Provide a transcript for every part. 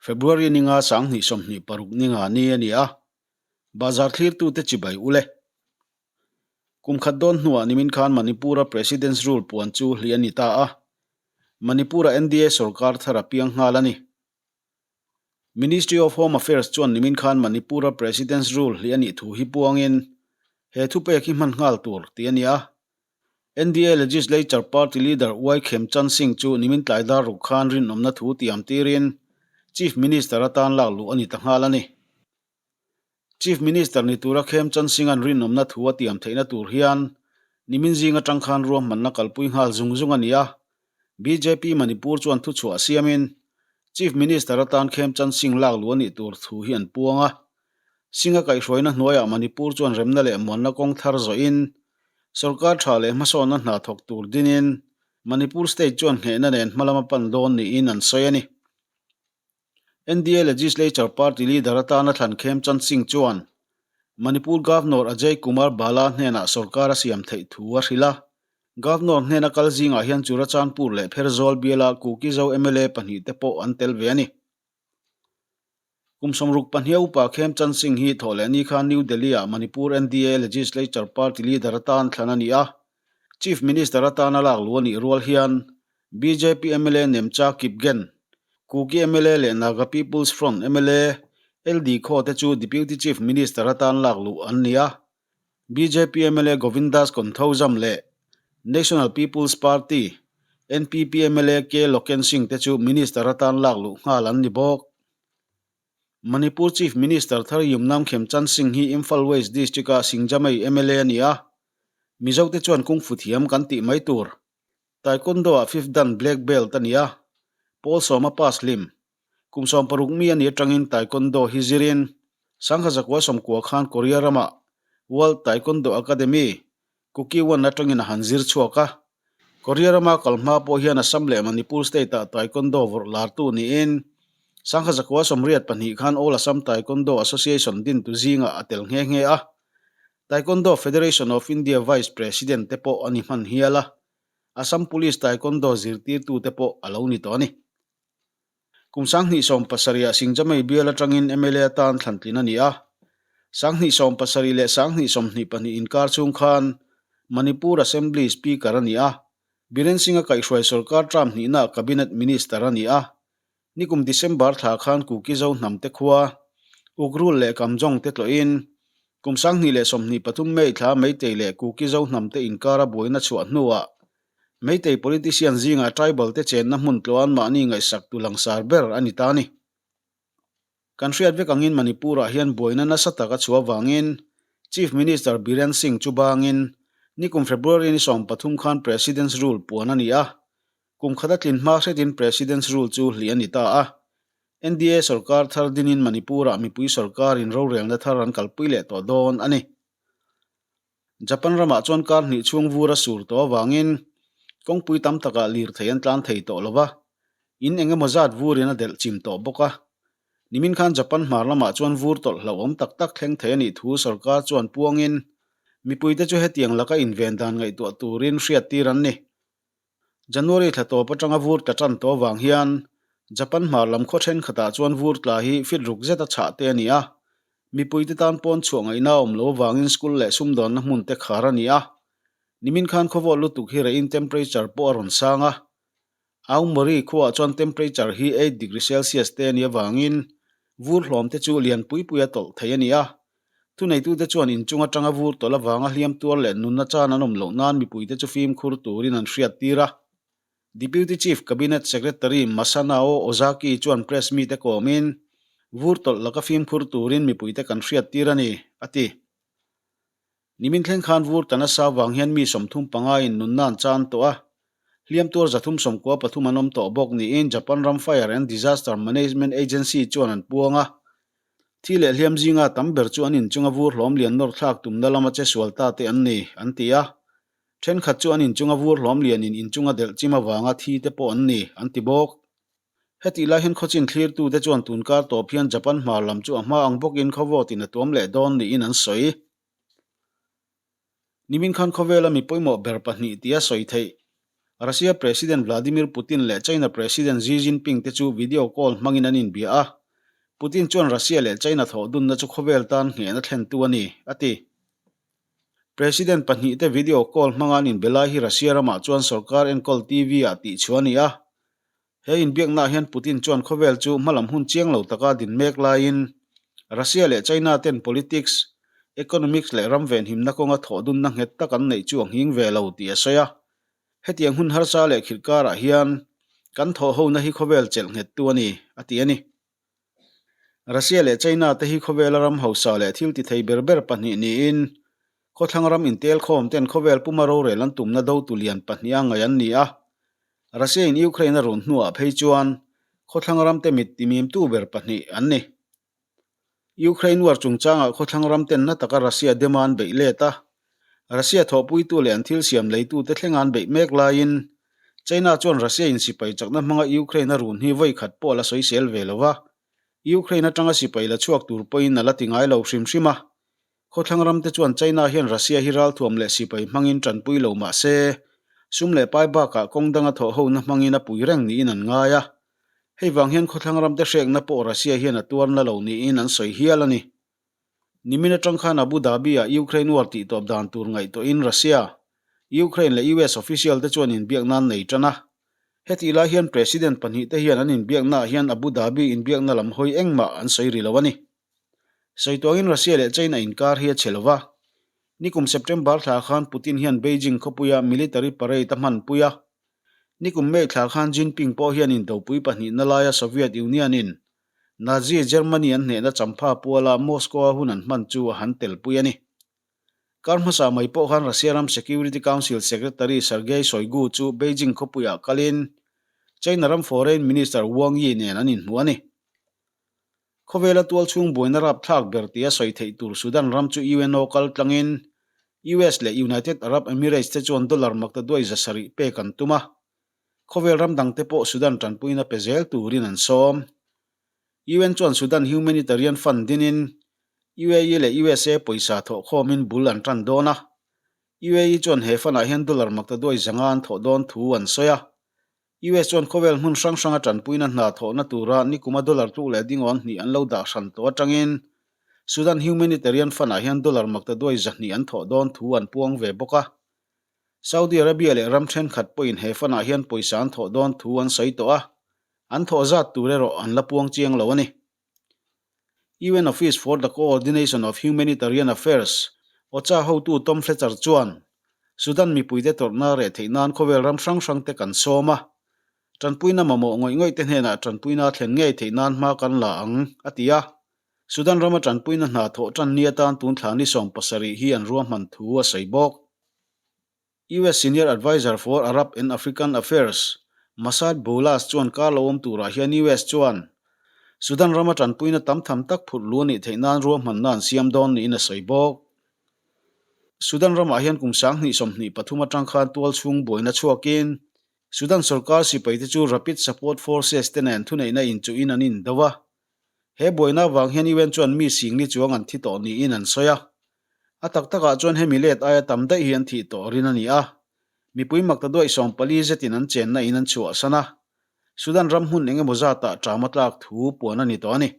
February ninga 2026 ninga ni a ni a, Bazar thlirtute chibai u le. Kum khat dawn hnuah nimin khan Manipur-a President's Rule puan chu hli a ni ta a, Manipur-a NDA sorkar thar a piang nghal a ni. Ministry of Home Affairs chuan nimin khan Manipur-a President's Rule hli a nih thu hi puangin he thupek hi hman nghal tur tih a ni a. NDA Legislature Party Leader Y Khemchand Singh chu nimin tlai dar ruk khan rinawmna thu tiam tirin Chief Minister atan lak luh a ni ta nghal a ni. Chief Minister ni tura Khemchand Singh-a'n rinawmna thu a tiam theihna tur hian nimin zing atang khan ruahmanna kalpui nghal zung zung a ni a. Bjp Manipur chuan thuchhuah siamin Chief Minister atan Khemchand Singh lak luh a nih tur thu hi an puang a. Singh-a kaihhruaina hnuaiah Manipur chuan remna leh muanna kawng thar zawhin Sorkar tha leh hmasawnna hna thawk tur dinin Manipur state chuan nghehna nen hmalam a pan dawn niin an sawi a ni. NDA Legislature Party leader atana thlan Khemchand Singh chuan Manipur Governor Ajay Kumar Bhalla hnenah sorkar a siam theih thu a hrilh a. Governor hnena kal zingah hian Churachandpur leh Pherzawl biala Kuki-Zo mla pahnihte pawh an tel ve a ni. Kum 62 upa Khemchand Singh hi thawhlehni khan New Delhi-ah Manipur NDA Legislature Party leader atan thlan a ni a. Chief Minister atana lak luh a nih rual hian bjp mla Nemcha Kipgen, Kuki mla leh Naga People's Front mla LD Khaw te chu Deputy Chief Minister atan lak luh an ni a. Bjp mla Govindas Konthoujam leh National People's Party, NPP, mla K Loken Singh te chu Minister atan lak luh nghal an ni bawk. Manipur Chief Minister thar Yumnam Khemchand Singh hi Imphal West District-a Singjamei mla a ni a. Mizote chuan kung fu thiam kan tih mai tur. Taekwondo-ah fifth dan black belt a ni a, pawl sawma pass hlim. Kum 16 mi a nih atangin Taekwondo hi zirin Sangha zakua sawmkua khan Korea ramah World Taekwondo Academy, Kukkiwon atangin a han zir chhuak a. Korea rama kal hma pawh hian Assam leh Manipur state-ah Taekwondo vawrh lartu niin Sangha zakua 82 khan All Assam Taekwondo Association dintu zingah a tel nghe nghe a. Taekwondo Federation of India Vice President te pawh a ni hman hial a, Assam Police Taekwondo zirtirtu te pawh a lo ni tawh a ni. Kum 2017 ah Singjamei bial atangin mla atan thlantlin a ni a, 2017 leh 2022 inkar chhung khan Manipur Assembly Speaker a ni a, Biren Singh-a kaihhruai sorkar term hnihnaah Cabinet Minister a ni a, Nikum December thla khan Kuki-Zo hnamte khua, Ukrul leh Kamjong te tlawhin, kum 2023 May thla Meitei leh Kuki-Zo hnamte inkara buaina chhuah hnuah Meitei politician zingah tribal te chenna hmun tluan mahni ngaihsak tu langsar ber a ni ta a ni. Kan hriat vek angin Manipur-ah hian buaina nasa tak a chhuah avangin Chief Minister Biren Singh chu bangin nikum February ni 13 khan President's Rule puan a ni a, Kum khat a tlin hma hretin President's Rule chu hlih a ni ta a. NDA sorkar thar dinin Manipur-ah mipui sorkarin rorelna thar an kalpui leh tawh dawn a ni. Japan ramah chuan kar hnih chhung vur a sur tawh avangin kawngpui tam takah lirthei an tlan thei tawh lo va, in eng emaw zat vurin a delh chim tawh bawk a. Nimin khan Japan hmar lamah chuan vur tawlh hlauhawm tak tak thleng thei a nih thu sorkar chuan puangin mipuite chu hetiang laka inven dan ngaihtuah turin hriattir an ni. January thla tawp atanga vur tla tan tawh avang hian Japan hmar lam khaw thenkhatah chuan vur tla hi fit ruk zet a chhah te a ni a, mipuite tan pawn chhuah ngaihna a awm lo avangin school leh sumdawnna hmun te khar a ni a. Nimin khan khawvawt lutuk hi reihin temperature pawh a rawn sang a, Aomori khuaah chuan temperature hi 8 degree Celsius te a nih avangin vur hlawm te chu lian pui pui a tawlh thei a ni a. Thuneitute chuan inchung atanga vur tawlh avanga hliam tuar leh nunna chan an awm loh nan mipuite chu fimkhur turin an hriattir a. Deputy Chief Cabinet Secretary Masanao Ozaki chuan press mite kawmin, Vur tawlh laka fimkhur turin mipuite kan hriattir a ni, a ti. Nimin thleng khan vur ta nasa vang hian mi 35 in nunna an chan tawh a, hliam tuar 393 an awm tawh bawk niin Japan ram Fire and Disaster Management Agency chuan an puang a. Thi leh hliam zinga tam ber chu an inchunga vur hlawm lian nawr thlak tumna lama che sual ta te an ni, an ti a. Thenkhat chu an inchunga vur hlawm lianin inchunga delh chim avanga thi te pawh an ni, an ti bawk. Hetih lai hian khawchin thlirtute chuan tunkar tawp hian Japan hmar lam chu a hma ang bawkin khawvawtin a tuam leh dawn niin an sawi. Nimin khan khawvela mi pawimawh ber pahnih tia sawi theih Russia President Vladimir Putin leh China President Xi Jinping te chu video call hmangin an inbia a. Putin chuan Russia leh China thawh dunna chu khawvel tan nghehna thlentu a ni, a ti. President pahnihte video call hmanga an inbe lai hi Russia ramah chuan sorkar enkawl TV-ah tihchhuah a ni a. He inbiaknaah hian Putin chuan khawvel chu hmalam hun chiang lo taka din mek laiin Russia leh China ten politics, economics leh ram venhimna kawnga thawh dunna nghet tak an neih chu a nghing ve lo tih a sawi a. Hetiang hun harsa leh khirh karah hian kan thawh hona hi khawvel chelh nghettu a ni, a ti a ni. Russia leh China te hi khawvela ram hausa leh thil ti thei ber ber pahnih niin khawthlang ram intelkhawm ten khawvel puma rorel an tumna dotu lian pahniha ngaih an ni a. Russia in Ukraine a run hnuah phei chuan khawthlang ram te mit timimtu ber pahnih an ni. Ukraine war chungchangah khawthlang ram ten na taka Russia dema an beih let a, Russia thawhpuitu leh an thil siam leitute thlenga an beih mek laiin China chuan Russia in sipai chakna hmanga Ukraine a run hi vawi khat pawh a la sawisel ve lo va, Ukraine atanga sipai la chhuak tur pawhin a la ti ngai lo hrim hrim a. Khawthlang ramte chuan China hian Russia hi ralthuam leh sipai hmangin tanpui lo mah se, sum leh pai bakah kawng danga thawhhona hmangin a pui reng niin an ngai a. Hei vang hian khawthlang ramte hrekna pawh Russia hian a tuar na lo niin an sawi hial a ni. Nimin atang khan Abu Dhabi-ah Ukraine war tihtawp dan tur ngaihtuahin Russia, Ukraine leh US official te chuan inbiakna an nei tan a. Hetih lai hian President pahnihte hian an inbiaknaah hian Abu Dhabi inbiakna lam hawi engmah an sawi ri lo a ni. Sawi tuangin Russia leh China inkar hi a chhe lo va. Nikum September thla khan Putin hian Beijing khawpuia military parade a hmanpui a. Nikum May thla khan Jinping pawh hian indopui pahnihna laia Soviet Union-in Nazi Germany an hnehna champha puala Moscow-a hun an hman chu a han telpui a ni. Kar hmasa mai pawh khan Russia ram Security Council Secretary Sergei Shoigu chu Beijing khawpuiah kalin China ram Foreign Minister Wang Yi nen an inhmu a ni. Khawvela tualchhung buaina rapthlak ber tia sawi theih tur Sudan ram chu UNO kal tlangin US leh United Arab Emirates te chuan dollar makta duai 700 pek an tum a. Khawvel ram dangte pawh Sudan tanpuina pe zel turin an sawm. UN chuan Sudan Humanitarian Fund dinin UAE leh USA pawisa thawhkhawmin bul an tan dawn a. UAE chuan he fund-ah hian dollar makta duai 500 an thawh dawn thu an sawi a. US chuan khawvel hmun hrang hranga tanpuina hna thawhna tura nikuma dollar tluk leh dingawn hnih an lo dah hran tawh atangin Sudan Humanitarian Fund-ah hian dollar makta duai 200 an thawh dawn thu an puang ve bawk a. Saudi Arabia leh ram thenkhat pawhin he fund-ah hian pawisa an thawh dawn thu an sawi tawh a, an thawh zat tur erawh an la puang chiang lo a ni. UN Office for the Coordination of Humanitarian Affairs, OCHA, hotu Tom Fletcher chuan, Sudan mipuite tawrhna reh theih nan khawvel ram hrang hrangte kan sawm a, tanpuina mamawh ngawih ngawihte hnenah tanpuina thlen ngei theih nan hma kan la ang, a ti a. Sudan rama tanpuina hna thawh tan ni atan tun thla ni 70 hi an ruahman thu a sawi bawk. US Senior Adviser for Arab and African Affairs, Massad Boulos chuan kar lo awm turah hian US chuan Sudan rama tanpuina tam tham tak phurh lu a nih theih nan ruahmanna an siam dawn niin a sawi bawk. Sudan ramah hian kum 2023 atang khan tual chhung buaina chhuakin Sudan sorkar sipaite chu Rapid Support Forces te nen thuneihna inchuhin an indo a. He buaina avang hian UN chuan mi singli chuang an thi tawh niin an sawi a. A tak takah chuan hemi let aia tam daih hi an thih tawh rin a ni a, mipui makta duaih 40 zetin an chenna in an chhuahsan a, Sudan ram hmun eng emaw zatah ṭam a tlak thu puan a ni tawh a ni.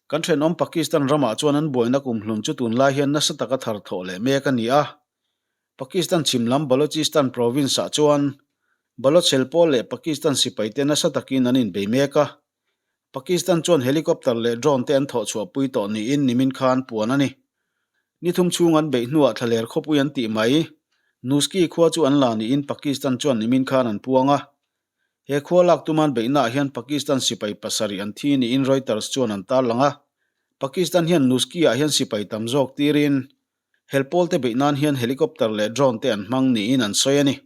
Kan ṭhenawm Pakistan ramah chuan an buaina kumhlun chu tunlai hian nasa taka thar thawh leh mek a ni a, Pakistan chhim lam Balochistan province-ah chuan Baloch helpawl leh Pakistan sipaite nasa takin an inbei mek a, Pakistan chuan helicopter leh drone te an thawh chhuahpui tawh niin nimin khan puan a ni. Ni thum chhung an beih hnuah thlaler khawpui an tih mai. Nuski khua chu an la niin Pakistan chuan nimin khan an puang a. He khua lak tuman beihnaah hian Pakistan sipai pasarih an thi niin Reuters chuan an tarlang a. Pakistan hian Nuski-ah hian sipai tam zawk tirin helpawl te beih nan hian helicopter leh drone te an hmang niin an sawi a ni.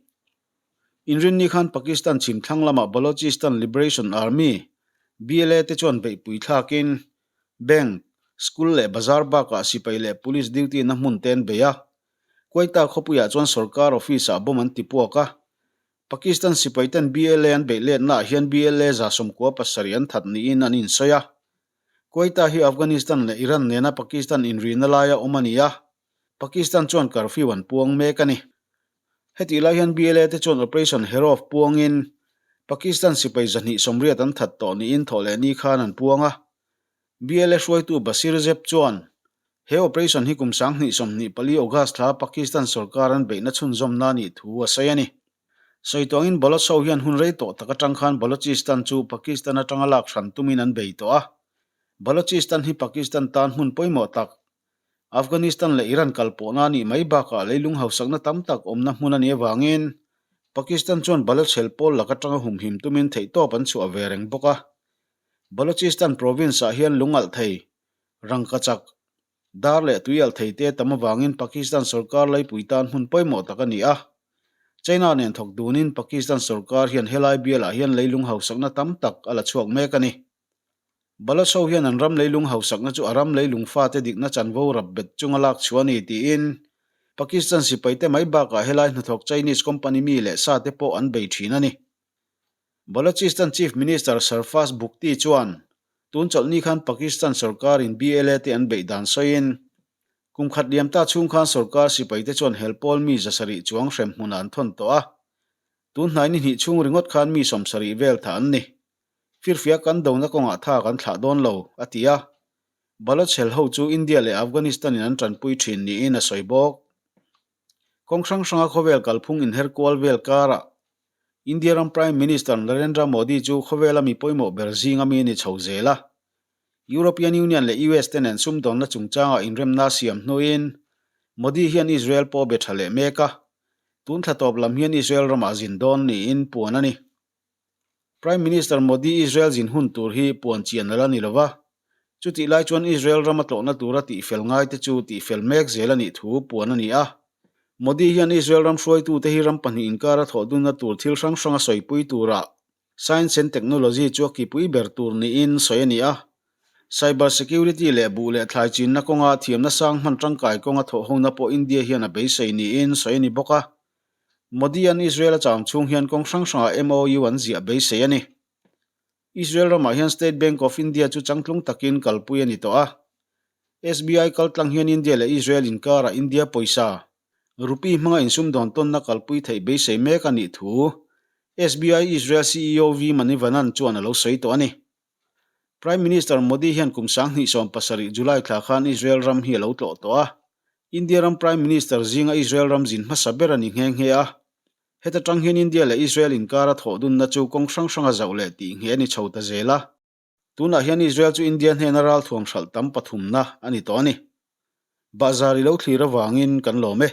Inrinni khan Pakistan chhim thlang lamah Balochistan Liberation Army, BLA, te chuan beihpui thlakin bank, school leh bazar bakah sipai leh police duty na hmun te an bei a. Quetta khawpuiah chuan sorkar office-ah bomb an tipuak a. Pakistan sipaiten BLA an beih letnaah hian BLA 97 an that niin an insawi a. Quetta hi Afghanistan leh Iran nena Pakistan inrina laia awm a ni a. Pakistan chuan curfew an puang mek a ni. Hetih lai hian BLA te chuan Operation Herof puangin Pakistan sipai 280 an that tawh niin Thawhlehni khan an puang a. BLA hruaitu Basir Zeb chuan, He operation hi kum 2024 August thla Pakistan sorkar an beihna chhunzawmna a nih thu a sawi a ni. Sawi tuangin Baloch ho hian hun rei tawh tak atang khan Balochistan chu Pakistan atanga lak hran tumin an bei tawh a. Balochistan hi Pakistan tan hmun pawimawh tak, Afghanistan leh Iran kal pawhna a nih mai bakah leilung hausakna tam tak awmna hmun a nih avangin Pakistan chuan Baloch hel pawl lak atanga humhim tumin theihtawp an chhuah ve reng bawk a. Balochistan province-ah hian lung alh thei, rangkachak, dar leh tui alh thei te tam avangin Pakistan sorkar laipui tan hmun pawimawh tak a ni a. China nen thawk dunin Pakistan sorkar hian helai bialah hian leilung hausakna tam tak a la chhuak mek a ni. Baloch ho hian an ram leilung hausakna chu a ram leilung fate dikna chanvo rap bet chunga lak chhuah a ni tiin Pakistan sipaite mai bakah helai hnathawk Chinese company mi leh sa te pawh an bei thin a ni. Balochistan Chief Minister Sarfaz Bugti chuan tun chawlhni khan Pakistan sorkarin BLA te an beih dan sawiin kum khat liam ta chhung khan sorkar sipaite chuan helpawl mi 700 chuang hrem hmunah an thawn tawh a, tun hnai ni hnih chhung ringawt khan mi 70 vel thah an ni. Firfiak kan dona kawngah tha kan thlah dawn lo, a ti a. Baloch hel ho chu India leh Afghanistan-in an tanpui thin niin a sawi bawk. Kawng hrang hranga khawvel kalphung inher kual vel karah India ram Prime Minister Narendra Modi chu khawvela mi pawimawh ber zinga mi a ni chho zel a. European Union leh US te nen sumdawnna chungchangah inremna a siam hnuin Modi hian Israel pawh a be tha leh mek a. Tun thla tawp lam hian Israel ramah zin dawn niin puan a ni. Prime Minister Modi Israel zin hun tur hi puan chian a la ni lo va, chutih lai chuan Israel rama tlawhna tura tihfel ngaite chu tihfel mek zel a nih thu puan a ni a. Modi hian Israel ram hruaitute hi ram pahnih inkara thawh dunna tur thil hrang hranga sawipui turah Science and Technology chu a kipui ber tur niin sawi a ni a. Cyber security leh buh leh thlai chinna kawnga thiamna sang hman tangkai kawnga thawhhona pawh India hian a beisei niin sawi a ni bawk a. Modi-a'n Israel a chang chhung hian kawng hrang hrangah MOU an ziah beisei a ni. Israel ramah hian State Bank of India chu changtlung takin kalpui a ni tawh a. SBI kaltlang hian India leh Israel inkarah India pawisa, rupee hmanga insumdawn tawnna kalpui theih beisei mek a nih thu SBI Israel CEO V Manivanan chuan a lo sawi tawh a ni. Prime Minister Modi hian kum 2017 July thla khan Israel ram hi a lo tlawh tawh a. India ram Prime Minister zinga Israel ram zin hmasa ber a ni nghe nghe a. Heta tang hian India leh Israel inkara thawh dunna chu kawng hrang hranga zauh leh tih ngheh a ni chho ta zel a. Tunah hian Israel chu India hnena ralthuam hralh tam pathumna a ni tawh a ni. Bahzar i lo thlir avangin kan lawm e.